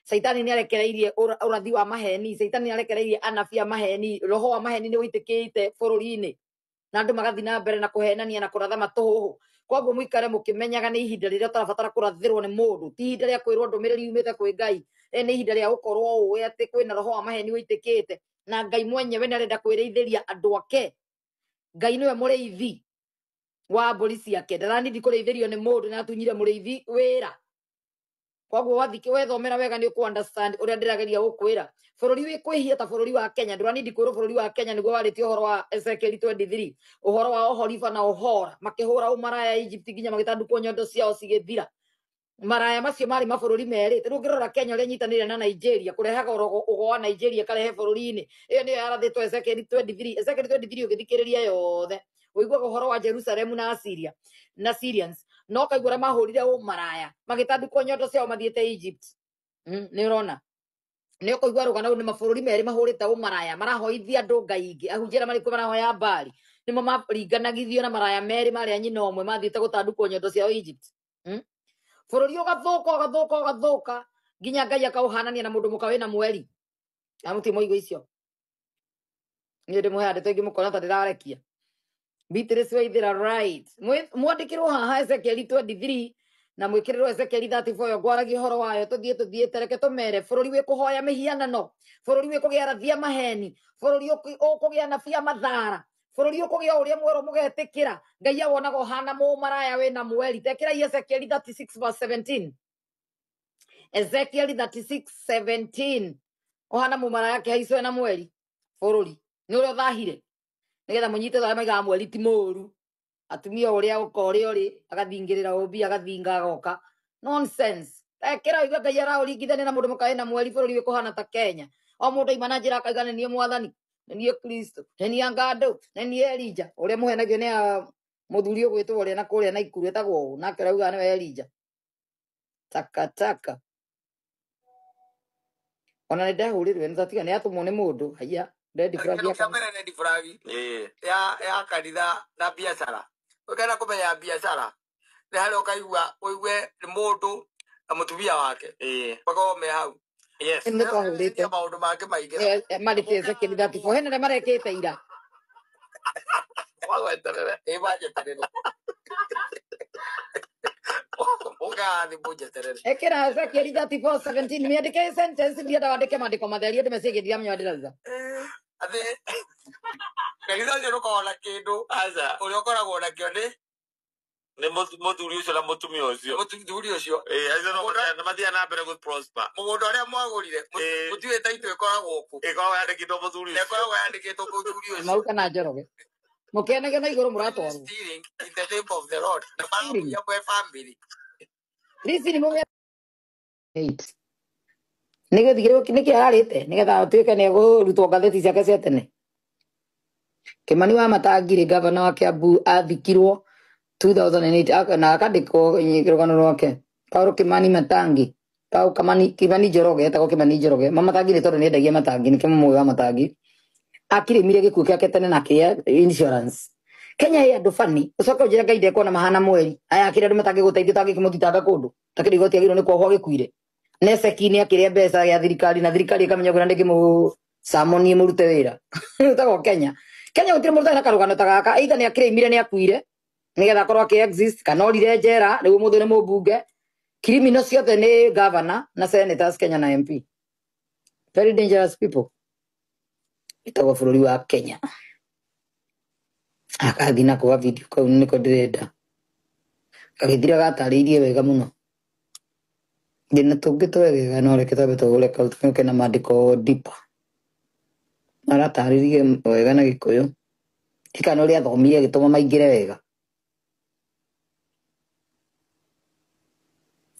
Caitani nĩ arekereirie ũrathi wa maheni, Caitani nĩ arekereirie anabii a maheni, roho wa maheni nĩ wĩitĩkĩte bũrũri-inĩ na andũ magathiĩ na mbere na kũhenania na kũratha matũhũhũ. Koguo mũikare mũkĩmenyaga nĩ ihinda rĩrĩa ũtarabatara kũrathĩrwo nĩ mũndũ, ti ihinda rĩa kwĩrwo ndũmĩrĩri yumĩte kwĩ Ngai, nĩ ihinda rĩa gũkorwo ũĩ atĩ kwĩna roho wa maheni wĩitĩkĩte na Ngai mwenyewe nĩ arenda kwĩrĩithĩria andũ ake. Ngai nĩwe mũrĩithi wa mbũri ciake, ndaranindi kũrĩithĩrio nĩ mũndũ, na atunyire mũrĩithi wĩra. Koguo wathike wethomera wega nĩ ũkũ understand ũrĩa ndĩrageria gũkwĩra. Bũrũri wĩ kwĩhia ta bũrũri wa Kenya, ndũranindi kwĩrwo bũrũri wa Kenya nĩguo warĩtie ũhoro wa Ezekiel 23, ũhoro wa Oholiba na Ohora makĩhũra ũmaraya Egypt nginya magĩtandũkwo nyondo ciao cigĩthira. Maraya macio marĩ mabũrũri merĩ. Rĩu ũngĩrora Kenya ũrĩa nyitanĩire na Nigeria, kũrehaga ũgo wa Nigeria ĩkarehe bũrũri-inĩ. Ĩyo nĩyo yarathĩtwo Ezekiel 23. Ezekiel 23 ũgĩthikĩrĩria yothe ũiguaga ũhoro wa Jerusalem na Assyria na Syrians, no kaigua ũrĩa mahũrire ũmaraya magĩtandũkwo nyondo ciao mathiĩte Egypt. Nĩ ũrona nĩ ũkũigua rũgano rũu nĩ mabũrũri merĩ mahũrĩte ũmaraya, marahoithia andũ ngai ingĩ, ahunjia arĩa marĩ kuo marahoya Baali, nĩmo maringanagithio na maraya merĩ marĩa nyina ũmwe mathiĩte gũtandũkwo nyondo ciao Egypt. Bũrũri ũgathũka ũgathũka ũgathũka nginya Ngai akaũhanania na mũndũ mũka wĩna mweri. Na mũtirĩ mwaigua icio, niĩ ndĩmũhe ndeto ingĩ mũkona ta ndĩrarekia. Beatrice Waithera right, mwandĩkĩrwo haha Ezekiel 23 na mwĩkĩrĩrwo Ezekiel 34 ĩyo ngwaragia ũhoro wayo. Tũthiĩ tũthiĩte, reke tũmere bũrũri wĩ kũhoya mĩhianano, bũrũri wĩ kũgĩa rathia maheni, bũrũri ũkũgĩa nabii a mathara, bũrũri ũkũgĩa ũrĩa mwerũ mũgetĩkĩra. Ngai awonaga ũhana mũmaraya wĩna mweri. Tekĩrai Ezekiel 36 verse 17. Ezekiel 36:17 ũhana mũmaraya kĩhaico na mweri. Bũrũri nĩ ũrĩa ũthahire nĩgetha mũnyite arĩa maigaga mweri ti mũũru, atumia ũrĩa ũka ũrĩa ũrĩ agathingĩrĩra ũmbi agathinga agoka nonsense. Ekĩra ũigue Ngai araũringithania na mũndũ mũka wĩna mweri, bũrũri wĩ kũhana ta Kenya. O mũndũ aima na njĩra akaiga nĩ niĩ mwathani, nĩ niĩ Kristo, nĩ niĩ Angandũ, nĩ niĩ Elija, ũrĩa mũhenagio nĩ a mũthuri ũgwĩtwo ũrĩa na kũrĩa na Ikuru etagwo ũũ, nake ũrauga nĩwe Elija. Takataka ona nĩ ndahũrĩrwo nĩ tatiga nĩ atũmwo nĩ mũndũ haiya red flag Kĩndũ kĩa mbere red flag ya kanitha na biacara. Ũkenda kũmenya biacara nĩ harĩa ũkaigua ũigue nĩ mũndũ na mũtumia wake makorwo me hau. Yes. Nĩ twahũrĩte maũndũ mangĩ maingĩ. Marĩte Ezekiel 34 hena arĩa marekĩte ira. Wagweterere, ĩ manjeterere. Ũgathi mũnjeterere. Ekĩra Ezekiel 34:17 mĩandĩke sentence, ndienda wandĩke maandĩko matheri andũ mecirie ndiramenya ndĩrauga. Atĩ kanitha ũcio ndũkoragwo na kĩndũ. Aca. Ũrĩa ũkoragwo nakĩo nĩ nĩ mũthuri ũcio na mũtumia ũcio. Mũthuri ũcio. Acio no mathiaga na mbere gũ prosper. Mũgũnda ũrĩa mwagũrire, mũtiũĩ title ĩkoragwo kũ. Ĩkoragwo yandĩkĩtwo mũthuri ũcio. Ĩkoragwo yandĩkĩtwo mũthuri ũcio. Mau kana Njoroge. Mũkĩanagio na igũrũ mũratwarwo. Stealing in the name of the Lord. Na maramuya mwe family. Listen, nĩ mũgĩa 8. Nĩ gĩthigĩrĩrwo nĩkĩ ararĩte nĩgetha atuĩke nĩ egũrutwo ngathĩti ciake cia tene. Kimani wa Matangi rĩ, gavana wa Kiambu athikirwo 2008 na akandĩkwo rũgano rwake. Paul Kimani Matangi, Paul Kimani, Kimani Njoroge, etagwo Kimani Njoroge. Ma Matangi nĩ tondũ nĩendagia matangi, nĩkĩo mũmũĩ wa Matangi. Akirĩmire gĩkuũ gĩake tene na kĩa insurance. Kenya ĩ andũ bani, ũcoke ũnjĩre Ngai ndekuona mahana mweri. Aya akĩrĩ andũ matangĩgũteithia ũtangĩkĩmũthitanga kũndũ. Takĩrĩ igoti agĩrĩirwo nĩ kuohwo agĩkuire. Neseki nĩ akĩrĩa mbeca ya thirikari na thirikari ĩkamenya ũguo na ndĩngĩmũcamonie mũrute wĩra. Ũtagwo Kenya. Kenya gũtirĩ mũndũ ũtarĩ na karũgano ta gaka, either nĩ akĩrĩmire nĩ akuire nĩgetha akorwo akĩ exist kana orire njera rĩu ũmũthĩ nĩ mũmbunge. Criminal ciothe nĩ governor na senators Kenya na MP. Very dangerous people. Ĩtagwo bũrũri wa Kenya. Akathi na kwa video kau nĩko ndĩrenda. Gagĩthira gatarĩirie wega mũno. Ndĩna tũngĩ twegega no reke twambe tũhũre kau tũke na maandĩko deeper. Aratarĩrie wega na Gĩkũyũ. Kana ũrĩa athomire agĩtũma maingĩre wega.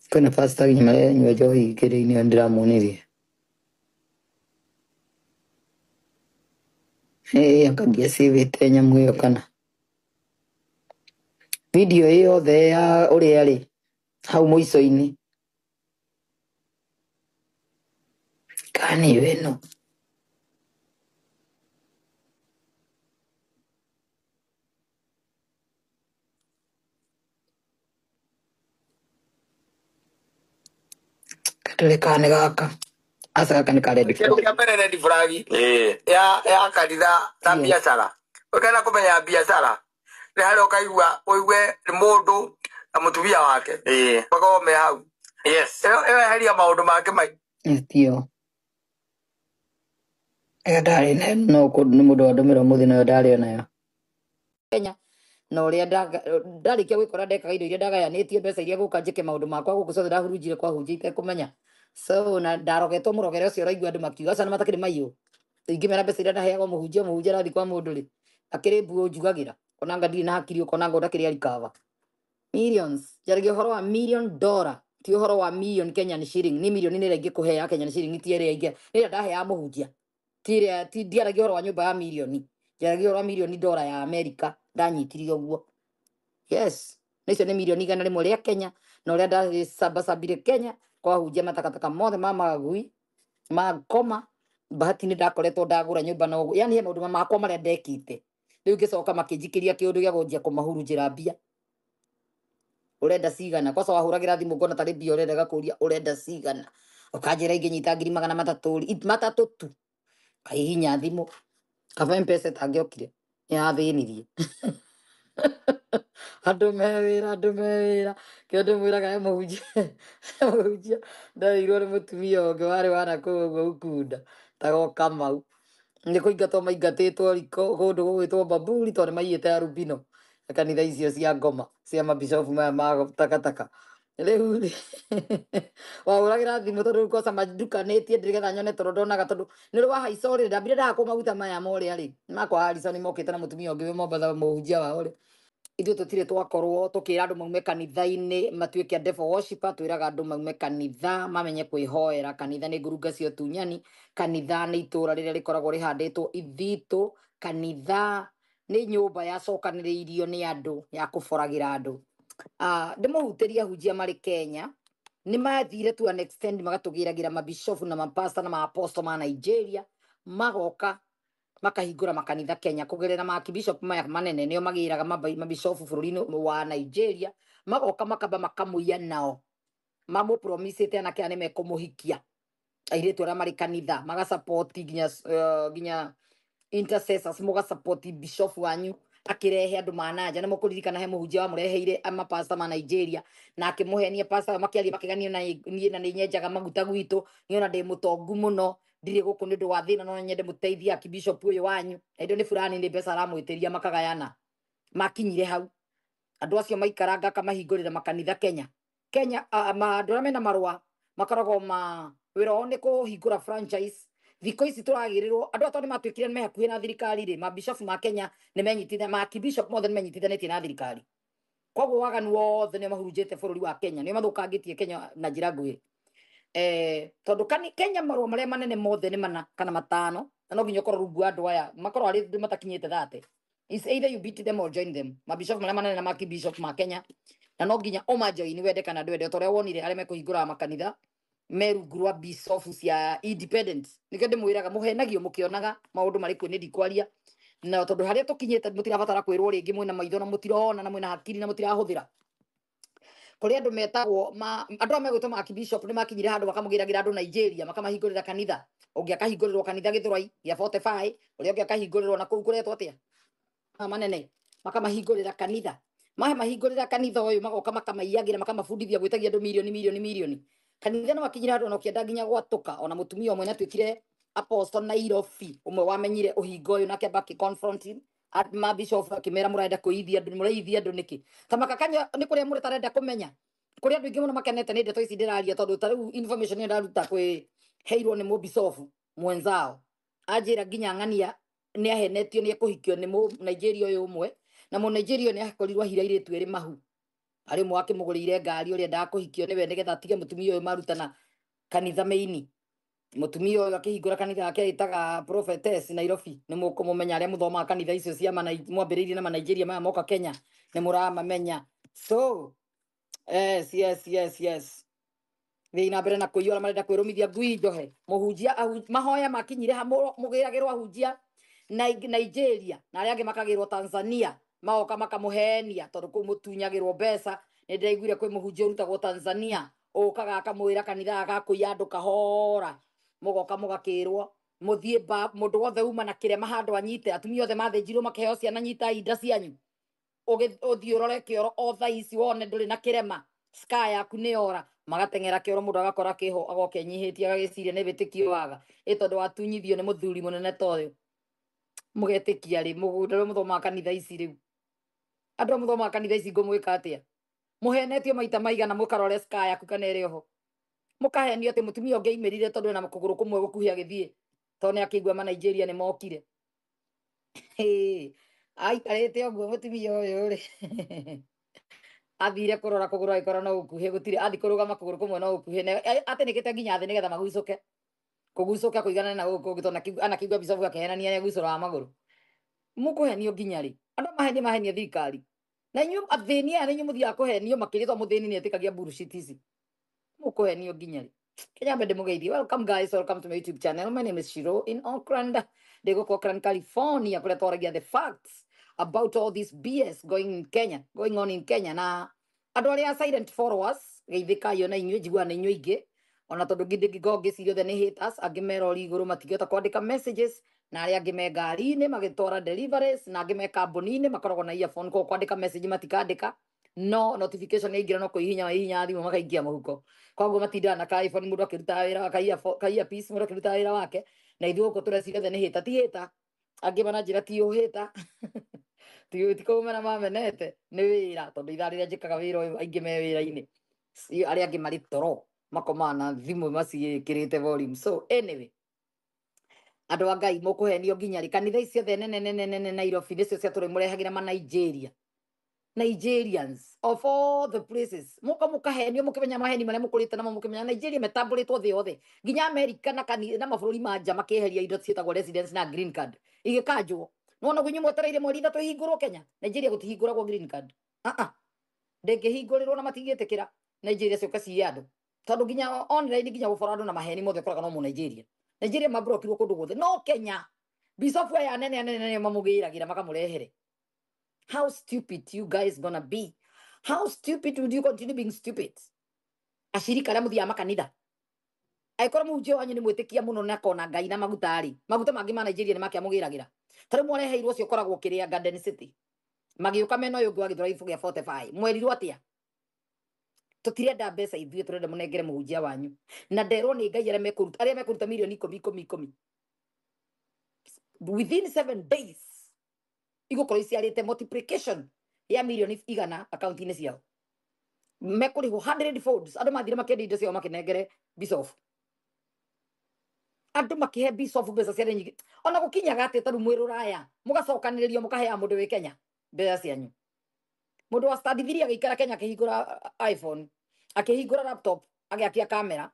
Kwĩna pastor nginya maranyua njohi kĩrĩ-inĩ ĩyo ndĩramuonirie. Anga ndiacĩvĩte nyamũ ĩyo kana. Video ĩyo yothe ya ũrĩa rĩ hau mũico-inĩ. Kana nĩyo ĩno. Ndĩrĩ nĩ gaka aca gaka nĩ ka red Kĩndũ flag. kĩa mbere red flag ya kanitha na Yes. biacara. Ũkenda kũmenya biacara nĩ harĩa ũkaigua ũigue nĩ mũndũ na mũtumia wake makorwo me hau. Yes. Ĩyo eheria maũndũ mangĩ maingĩ. Yes, ĩyo ndarĩ nayo no nĩ mũndũ wandũmĩra ũmũthĩ nayo ndarĩ onayo Kenya na ũrĩa ndarĩkia gwĩkora ndekaga indo iria ndagayanĩtie mbeca iria gũka njĩke maũndũ makwa gũkũ ciothe ndahurunjire kwahunjia itekũmenya. So na ndarogetwo mũrogere ũcio ũraigua andũ makiuga acio nĩ matakĩrĩ maiyũ ingĩmera mbeca iria ndaheagwo mũhunjia mũhunjia arathiĩ kwa mũndũ rĩ akĩrĩ mbuo njugagĩra onanga ndirĩ na hakiri ũkonanga ũndakĩrĩ arikaba millions. Njaragia ũhoro wa million dollar ti ũhoro wa million Kenyan shilling. Ni milioni nĩ ĩrĩa ingĩkũhea Kenyan shilling ti ĩrĩa ingĩ nĩ ĩrĩa ndaheaga mũhunjia ti ĩrĩa ti ndiaragia ũhoro wa nyũmba ya milioni, njaragia ũhoro wa milioni dola ya Amerika ndanyitire ũguo. Yes, na icio nĩ milioni 100 rĩa Kenya na ũrĩa ndacabacabire Kenya kwahunjia matakataka mothe ma magui ma ngoma bahati nĩ ndakoretwo ndagũra nyũmba na ũguo, yani he maũndũ makwa marĩa ndekĩte rĩu ngĩcoka makĩnjikĩria kĩũndũ gĩa kũnjia kũmahurunjĩra mbia. Ũrenda cigana kwaca wahũragĩra thimũ ngona tarĩ mbia ũrenda gakũria ũrenda cigana ũkanjĩra ingĩnyita 300,000 matatũ tu kahihinya thimũ kaba mpesa ĩtangĩokire nĩyathĩnirie andũ me wĩra andũ me wĩra kĩo ndĩmwĩraga he mũhunjia he mũhunjia ndarĩirwo nĩ mũtumia ũngĩ warĩ wana kũu ũguo Ukunda tagwo Kamau nĩ kũingatwo maingatĩtwo riko kũndũ gũgwĩtwo Bamburi tondũ nĩ maiyĩte arubino kanitha icio cia ngoma cia mabicobu maya ma takataka rĩu rĩ wahũragĩra thimũ tondũ rĩu kwaca mandukanĩtie nĩgetha nyone tondũ ndonaga tondũ nĩ ũrĩ wahaica ũrĩrĩ ndambire ndahakwo maguta maya ma ũrĩa rĩ makwa Harrison mokĩte na mũtumia ũngĩ wĩ Mombatha mũhunjia wao rĩ ithuĩ tũtirĩ twakorwo tũkĩra andũ maume kanitha-inĩ matuĩke a devil worshiper. Twĩraga andũ maume kanitha mamenye kwĩhoera. Kanitha nĩ ngurunga cia ũtunyani, kanitha nĩ itũra rĩrĩa rĩkoragwo rĩhandĩtwo ithitũ, kanitha nĩ nyũmba yacokanĩrĩirio nĩ andũ ya kũboragĩra andũ. Ndĩmũhutĩrie ahunjia marĩ Kenya nĩ mathire to an extent magatũgĩragĩra mabishofu na mapasta na maaposto ma Nigeria magoka makahingũra makanitha Kenya kũgerera makibishop maya manene nĩo magĩraga mabishofu bũrũri-inĩ wa Nigeria magoka makamba makamũiya nao mamũpromisĩte anake aya nĩ mekũmũhikia airĩtu arĩa marĩ kanitha magasapoti nginya nginya intercessors mũgasapoti bishop wanyu akĩrehe andũ ma nanja. Nĩ mũkũririkana he mũhunjia wamũreheire mapasta ma Nigeria na akĩmũhenia pasta makĩaria makĩganio na niĩ na nĩ nyenjaga maguta gwitũ niĩ ona ndĩ mũtongu mũno ndirĩ gũkũ nĩ ũndũ wa thĩna no nyende mũteithie akibishop ũyũ wanyu na indo nĩ fulani nĩ mbeca aramwĩtĩria makagayana makinyire hau andũ acio maikaranga akamahingũrĩra makanitha Kenya. Kenya andũ arĩa mena marũa makoragwo ma wĩra wao nĩ kũhingũra franchise. Thikũ ici tũragĩrĩrwo andũ aya tondũ nĩ matuĩkire nĩ me hakuhĩ na thirikari rĩ mabishofu ma Kenya nĩ menyitithania makibishop mothe nĩ menyitithanĩtie na thirikari koguo waganu wothe nĩ mahurunjĩte bũrũri wa Kenya nĩ mathũkangĩtie Kenya na njĩra nguhĩ tondũ Kenya marũa marĩa manene mothe nĩ mana kana matano na no nginya ũkorwo rungu wa andũ aya makorwo arĩ andũ matakinyĩte thate. It's either you beat them or join them. Mabishop marĩa manene na makibishop ma Kenya na no nginya ũmajoini wende kana ndwende o ta ũrĩa wonire arĩa mekũhingũra makanitha me rungu rwa bishofu cia independent. Nĩkĩo ndĩmwĩraga mũhenagio mũkĩonaga maũndũ marĩ kuo nĩ ndikwaria na tondũ harĩa tũkinyĩte mũtirabatara kwĩrwo rĩngĩ mwĩna maitho na mũtirona na mwĩna hakiri na mũtirahũthĩra kũrĩ andũ metagwo andũ aya megwĩtwo makibishop nĩ makinyire handũ makamũgĩragĩra andũ Nigeria makamahingũrĩra kanitha ũngĩ akahingũrĩrwo kanitha Gĩthũrai gĩa 45 ũrĩa ũngĩ akahingũrĩrwo na kũu kũretwo atĩa maya manene makamahingũrĩra kanitha mahingũrĩra kanitha ũyũ magoka makamaiyagĩra makamabundithia gwĩtagia andũ milioni milioni milioni kanitha no makinyire handũ ona ũkĩenda nginya gwatũka ona mũtumia ũmwe nĩatuĩkire apostle Nairobi ũmwe wamenyire ũhingo ũyũ nake amba akĩ-confront mabishop akĩmera mũrenda kũithia andũ mũraithia andũ nĩkĩ ta makakanya nĩ kũrĩa mũrĩ tarenda kũmenya kũrĩ andũ aingĩ mũno makenete nĩ ndeto ici ndĩraria tondũ ta rĩu information ĩyo ndaruta kwĩ heirwo nĩ mũbicobu mwenzao anjĩra nginya ng'ania nĩ ahenetio nĩ ekũhikio nĩ mũ Nigeria ũyũ ũmwe na mũ Nigeria nĩ akorirwo ahire airĩtu erĩ mahu arĩ ũmwe akĩmũgũrĩire ngari ũrĩa endaga kũhikio nĩwe nĩgetha atige mũtumia ũyũ marutana kanitha meini mũtumia ũyũ akĩhingũra kanitha yake ĩtaga Prophetess Nairobi nĩ mũkũmũmenya arĩa mũthomaga kanitha icio cia mwambĩrĩirie na Manigeria maya moka Kenya nĩ mũramamenya. So yes yes yes yes thiĩ na mbere na kũiyũra marenda kwĩrũmithia ngui njohe mũhunjia mahoya makinyire ha mũgĩragĩrwo ahunjia Nigeria na arĩa angĩ makagĩrwo Tanzania magoka makamũhenia tondũ kũu mũtunyagĩrwo mbeca nĩ ndĩraiguire kwĩ mũhunjia ũrutagwo Tanzania Ũkaga akamwĩra kanitha agakũiya andũ kahora. Mũgoka mũgakĩrwo mũthiĩ ba mũndũ wothe uma na kĩrema handũ anyite atumia othe mathĩnjirwo makĩheo ciana nyita inda cianyu. Ũthiĩ ũrore kĩoro o thaa ici wone ndũrĩ na kĩrema scar yaku nĩ yora. Magateng'era kĩoro mũndũ agakora kĩho agoka enyihĩtie agagĩciria nĩ wĩtĩkio waga ĩ tondũ watunyithio nĩ mũthuri mũnene ta ũyũ. Mũgetĩkia rĩ mũgũnda ũrĩa mũthomaga kanitha ici rĩu andũ arĩa mũthomaga kanitha ici ngũmwĩka atĩa? Mũhenetio maita maigana mũkarore scar yaku kana ĩrĩ oho. Mũkahenio atĩ mũtumia ũngĩ aimĩrire tondũ ena kũgũrũ kũmwe gũkuhĩ agĩthiĩ tondũ nĩ akĩigua ma Nigeria nĩ mokire. Aikarĩte ũguo mũtumia ũyũ rĩ athire kũrora kũgũrũ agĩkora no gũkuhĩ gũtirĩ athi kũrũgama kũgũrũ kũmwe no gũkuhĩ atĩnĩkĩte nginya thĩ nĩgetha magucũke kũgucũka kũiganane na gũkũ kũngĩ tondũ anakĩigua bicobu akĩhenania nĩagucũraga magũrũ. Mũkũhenio nginya rĩ? Andũ mahenie mahenie thirikari na inyuĩ athĩni aya nĩ inyuĩ mũthiaga kũhenio makĩria tondũ mũthĩni nĩ etĩkagia bullshit ici. Mũkũhenio nginya rĩ? Kenya mbe ndĩmũgeithie. Welcome guys, welcome to my YouTube channel. My name is Shiro in Auckland. Ndĩ gũkũ Auckland, California kũrĩa twaragia the facts about all this BS going in Kenya, going on in Kenya. Na andũ arĩa silent followers geithĩkai ona inyuĩ njiguaga nĩ inyuĩ aingĩ ona tondũ ngĩngĩkorwo ngĩciria othe nĩ haters angĩ merori igũrũ matingĩhota kwandĩka messages na arĩa angĩ me ngari-inĩ magĩtwara deliveries na angĩ me kambuni-inĩ makoragwo na earphone koguo kwandĩka message matikandĩka no notification yaingĩra no kũhihinya mahihinya thimũ makaingia mũhuko. Koguo matindaga na ka iPhone mũndũ akĩrutaga wĩra ka earpiece mũndũ akĩrutaga wĩra wake na ithuĩ gũkũ tũreciria othe nĩ hater. Ti hater angĩ mananjĩra ti ũhĩta ti kũmena mamenete nĩ wĩra tondũ ithaa rĩrĩa njĩkaga wĩra ũyũ aingĩ me wĩra-inĩ arĩa angĩ marĩ toro makomaga na thimũ maciĩkĩrĩte volume. So anyway andũ a Ngai mũkũhenio nginya rĩ? Kanitha ici ciothe nene nene nene Nairobi nĩcio ciatũra mũrehagĩra ma Nigeria. Nigerians of all the places muka mukahenio mukimenya maheni maria mukurite namo mukimenya Nigeria metambũrĩtwo thĩ yothe nginya America na na mabũrũri ma nja makĩeheria indo ciĩtagwo residence na green card igĩkanjwo. Nĩwona ũguo inyuĩ mwetereire mweri ithatũ ihingũrwo Kenya? Nigeria gũtihingũragwo green card. Ndĩngĩhingũrĩrwo na matingĩtĩkĩra Nigeria ciũke ciiye andũ tondũ nginya online nginya gũbora andũ na maheni mothe ũkoraga no mũ Nigeria. Nigeria mabrokirwo kũndũ guothe no Kenya bicobu aya anene anene nĩo mamũgĩragĩra makamũrehere. How stupid you guys gonna be? How stupid would you continue being stupid? Ashirika arĩa mũthiaga makanitha angĩkorwo mũhunjia wanyu nĩ mwĩtĩkia mũno na akona Ngai na maguta rĩ, maguta mangĩ ma Nigeria nĩ makĩamũgĩragĩra. Ta rĩu mwareheirwo ũcio ũkoragwo kĩrĩa Garden City magĩũka mena ũyũ ũngĩ wa Gĩthũrai gĩa 45 mwerirwo atĩa? Tũtirenda mbeca ithuĩ tũrenda mũnengere mũhunjia wanyu na nderwo nĩ Ngai arĩa mekũruta arĩa mekũruta mirioni ikũmi ikũmi ikũmi within 7 days igũkorwo iciarĩte multiplication ya mirioni igana akaunti-inĩ ciao mekũrĩhwo 100 folds. Andũ mathire makĩendia indo ciao makĩnengere bishop andũ makĩhe bishop mbeca ciarĩ nyingĩ ona gũkinyaga atĩ ta rĩu mwĩ rũraya mũgacokanĩrĩrio mũkaheaga mũndũ wĩ Kenya mbeca cianyu. Mũndũ wa stand 3 agĩikara Kenya akĩhingũra iPhone akĩhingũra laptop agĩakia kamera